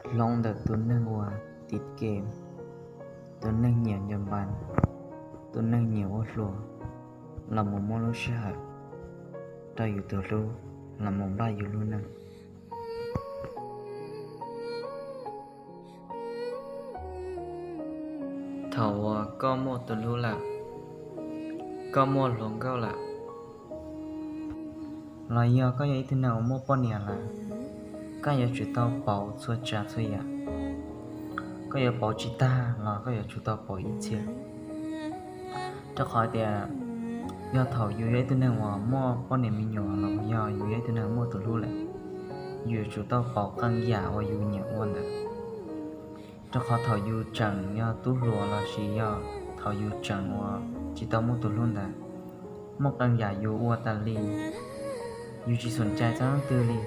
Hloov ntawm tus neeg uas tim kem, tus neeg nyiam nco npas, tus neeg nyiam ua hluas, los mus muab lub sij hawm rau yus tus hlub, los mus npaj yus lub neej. Thaum uas koj muaj tus hlub lawm, koj muaj hluas nkauj lawm, los yog koj yog ib tug neeg uas muaj poj niam lawm, koj yuav tsum tau pauv txhua tsav txhua yam. Koj yuav pauv tsis tag los koj yuav tsum tau pauv ib txhia. Rau qhov tias yog thaum yus yog ib tug neeg uas muaj poj niam me nyuam los yog yus yog ib tug neeg muaj tus hlub lawm, yus yuav tsum tau pauv qee yam uas yus nyiam ua ntawd. Rau qhov thaum yus tseem yog tub hluas lossis yog thaum yus tseem uas tsis tau muaj tus hlub ntawd, muaj qee yam yus ua tas li, yus tsis xum cai txog leej twg li,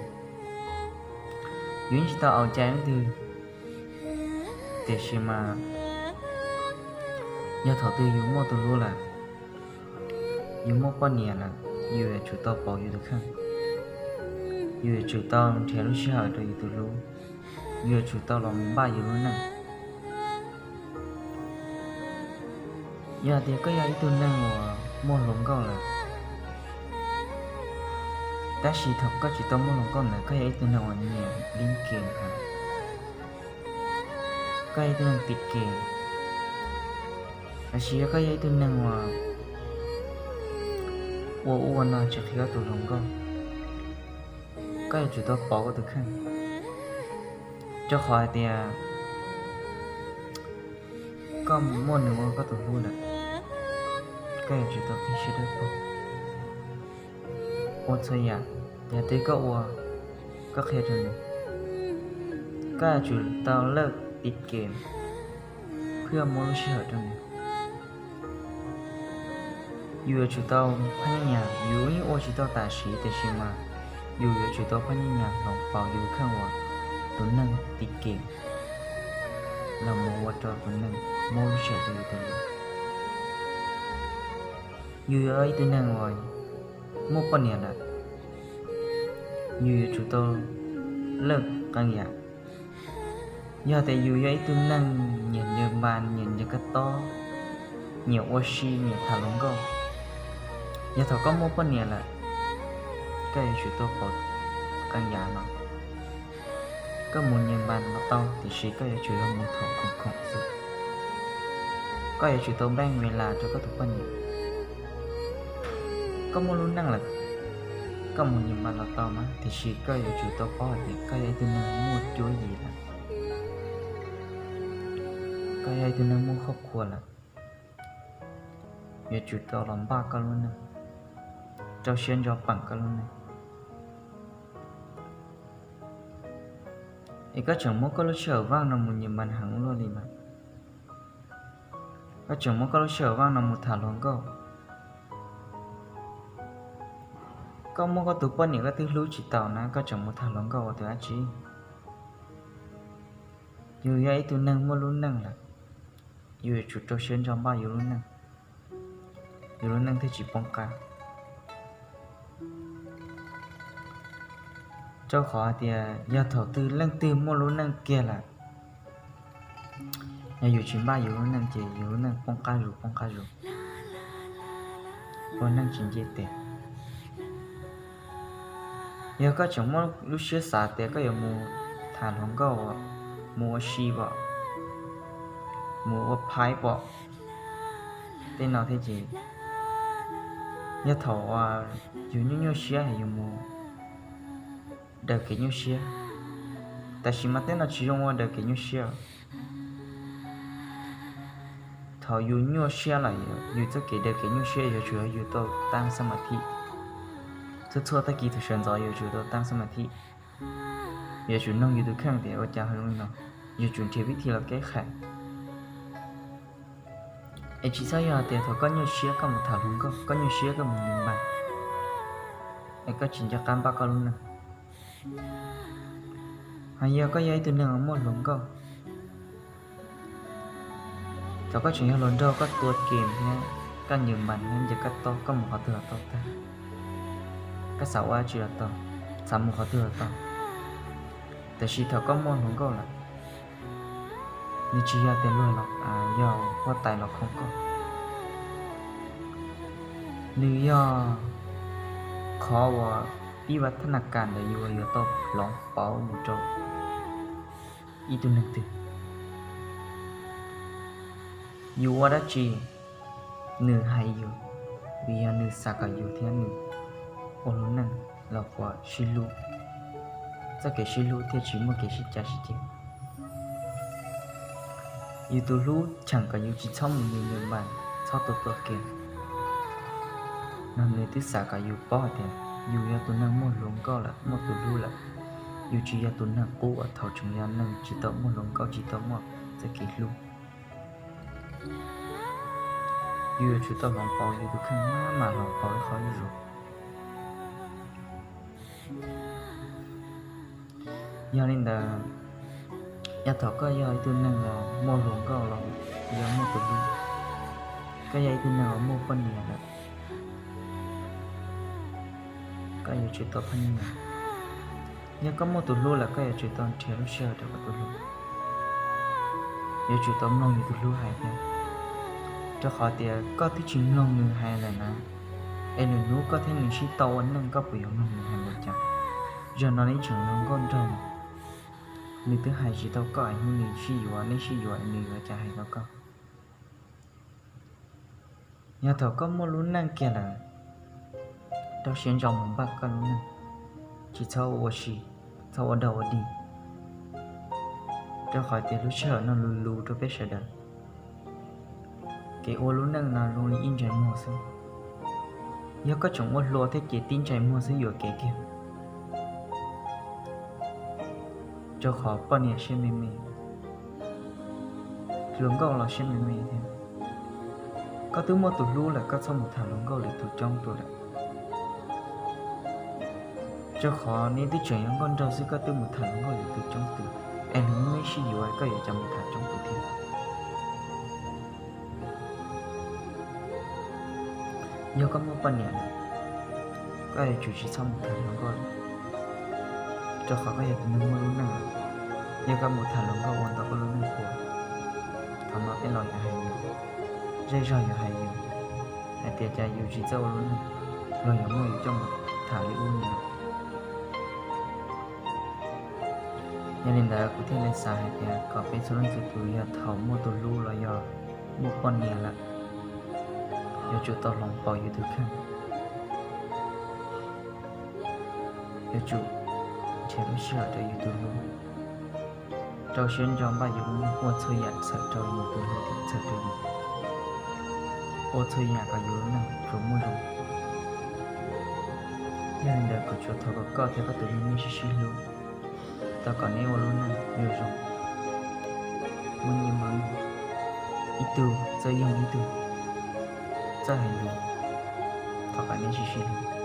yus yeej tsis tau au cai leej twg. Tiam sis mas yog thaum twg yus muaj tus hlub lawm, yus muaj poj niam lawm, yus yuav tsum tau pauv yus tus kheej, yus yuav tsum tau nrhiav lub sij hawm rau yus tus hlub, yus yuav tsum tau los mus npaj yus lub neej. Yog tias koj yog ib tug neeg uas muaj hluas nkauj lawm, tab sis thaum koj tsis tau muaj hluas nkauj ntawd koj yog ib tug neeg uas nyiam li kem heev, koj yog ib tug neeg tim kem, lossis yog koj yog ib tug neeg uas ua ub ua no tsis qhia koj tus hluas nkauj, koj yuav tsum tau pauv koj tus kheej. Rau qhov hais tias koj muaj nws ua koj tus hlub lawm, koj yuav tsum tau qhib siab dawb paug ua txhua yam. Yog twg koj ua, koj qhia rau nws, koj yuav tsum tau lawj tim kem, phwj muab lub sij hawm rau nws. Yus yuav tsum tau phaj nyaj nyas, yus yeej ua tsis tau tam sim, tiam sis mas yus yuav tsum tau phaj nyaj nyas hloov pauv yus kheej uas tus neeg tim kem los mus ua rau tus neeg muab lub sij hawm rau yus tus hlub. Yus yog ib tug neeg uas muaj poj niam lawm, yus yuav tsum tau lawj qee yam. Yog tias yus yog ib tug neeg nyiam ncaws npas, nyiam ncaws kab tob, nyiam ua si, nyiam tham hluas nkauj, yog thaum koj muaj poj niam lawm, koj yuav tsum tau pauv qee yam no. Koj mus ncaws npas los tau, tiam sis koj yuav tsum yog mus thaum khoom khoom xwb. Koj yuav tsum tau npeej ve las rau koj tus poj niam. Koj muaj lub neej lawm, koj mus ncaws npas los tau mas, tiam sis koj yuav tsum tau paub hais tias koj yog ib tug neeg muaj cuab yim lawm, koj yog ib tug neeg muaj khoj khua lawm, yuav tsum tau los npaj koj lub neej, rau siab ntso peem koj lub neej. Es koj tseem muab koj lub sij hawm vaj no mus ncaws npas heev ua luaj li mas, koj tseem muab koj lub sij hawm vaj no mus tham hluas nkauj. Koj muab koj tus poj niam koj twb hlub tsis tau na, koj tseem mus tham hluas nkauj ua tus dab tsi? Yus yog ib tug neeg muaj lub neej lawm, yus yuav tsum rau siab ntso npaj yus lub neej, yus lub neej thiaj tsis poob qab. Rau qhov hais tias yog thaum twg leej twg muaj lub neej kiag lawm, yog yus tsis npaj yus lub neej ces yus lub neej poob qab zus poob qab zus, ua neej tsis nce tes. Yog koj tseem muaj lub siab xav tias koj yuav mus tham hluas nkauj, mus ua si pom, mus ua phaib pom tej no thiab ces, yog thaum uas yus nyuaj nyuaj siab es yus mus daws kev nyuaj siab, tab sis mas tej no tsis zoo ua daws kev nyuaj siab. Thaum yus nyuaj siab lawm, yus txoj kev daws kev nyuaj siab yuav tsum yog yus tau tab xab mas thim. Txhua txhua tag kis thaum sawv ntxov yuav tsum tau tab xab mas thim, yuav tsum noog yus tus kheej tias ua cas ho zoo li no, yuav tsum nrhiav vib thim los keb kham. Es tsis txhob yog tias thaum koj nyuaj siab koj mus tham hluas nkauj, koj nyuaj siab koj mus ncaws npas, es koj tsis nco qab npaj koj lub neej. Ho yog koj yog ib tug neeg muaj hluas nkauj, thaum koj tseem yog hluas nraug koj tua kem thiab koj ncaws npas thiab ncaws kab tob, koj mus qhov twg los tau tag, koj xav ua dab tsi los tau, xav mus qhov twg los tau. Tab sis thaum koj muaj hluas nkauj lawm, Nws tsis yog tias luag los, yog huab tais los khoo koj. Nws yog qhov uas pib vaj thab naj kas ntawd yus yuav tau hloov pauv mus rau ib tug neeg twg. Yus ua dab tsi, nws hais yus, vim yog nws xav kom yus thiab nws ua lub neej los puas sib hlub, txoj kev sib hlub thiaj tsis muaj kev sib cav sib ceg. Yus tus hlub cheem kom yus tsis txhob mus nws nws npas, txhob tua tua kiag. No nws twb xav kom yus paub hais tias yus yog tus neeg muaj hluas nkauj lawm, muaj tus hlub lawm. Yus tsis yog tus neeg qub uas thaum tseem yog neeg tsis tau muaj hluas nkauj, tsis tau muaj txoj kev hlub. Yus yuav tsum tau hloov pauv yus tus kheej, mam hloov pauv ib qho zuj zus. Yog li ntawd, yog thaum koj yog ib tug neeg uas muaj hluas nkauj los yog muaj tus hlub, koj yog ib tug neeg uas muaj poj niam lawm, koj yuav tsum tau phaj niam. Yog koj muaj tus hlub lawm, koj yuav tsum tau nrhiav lub sij hawm rau koj tus hlub. Yuav tsum tau mloog yus tus hlub hais thiab, rau qhov tias koj twb tsis mloog nws hais lawm na, es nws hnub koj thiab nws sib tau ua neej koj puas yuav mloog nws hais lus cas? Zaum no neb tseem yog nkauj nraug, nws twb hais tsis tau koj es hnub nws sib yuav, neb sib yuav es nws yuav cas hais tau koj? Yog thaum koj muaj lub neej kiag lawm, rau siab ntso mus npaj koj lub neej, tsis txhob ua si, txhob ua dog ua dig, rau qhov tias lub sij hawm no lus lus rau peb sawv daws. Kev ua lub neej no zoo li ib ntsais muag xwb. Yog koj tseem ua hluas thiab ces tib ntsais muag xwb yuam kev kiag. Rau qhov poj niam siab me me, hluas nkauj los siab me me thiab. Koj twb muaj tus hlub lawm, koj txhob mus tham hluas nkauj lwm tus coob tus lawm. Rau qhov neb twb tseem yog nkauj nraug xwb, koj twb mus tham hluas nkauj lwm tus coob tus, es hnub neb sib yuav koj yuav cas mus tham coob tus thiab? Yog koj muaj poj niam lawm, koj yuav tsum tsis txhob mus tham hluas nkauj lawm, rau qhov koj yog tus neeg muaj lub neej lawm. Yog koj mus tham hluas nkauj ua ntau koj lub neej puas, thaum no tej laus yuav hais yus, zej zog yuav hais yus hais tias cas yus tsis txawj ua lub neej, luag yuav muab yus coj mus tham li ub li no. Yog li ntawd kuv thiaj li xav hais tias kom peb txhua leej txhua tus yog thaum muaj tus hlub los yog muaj poj niam lawm, yuav tsum tau hloov pauv yus tus kheej, yuav tsum nrhiav lub sij hawm rau yus tus hlub, rau siab ntso npaj yus lub neej, ua txhua yam txhawm rau yus tus hlub thiab txhawm rau yus, ua txhua yam kom yus lub neej tsuas muaj zoo. Yog li ntawd kuv tsuas thov kom koj thiab koj tus hlub nej sib sib hlub, thov kom neb ua lub neej zoo zoo, muaj nyiaj muaj loj, ib tug txawj yoog ib tug txawj hais lus, thov kom neb sib sib hlub.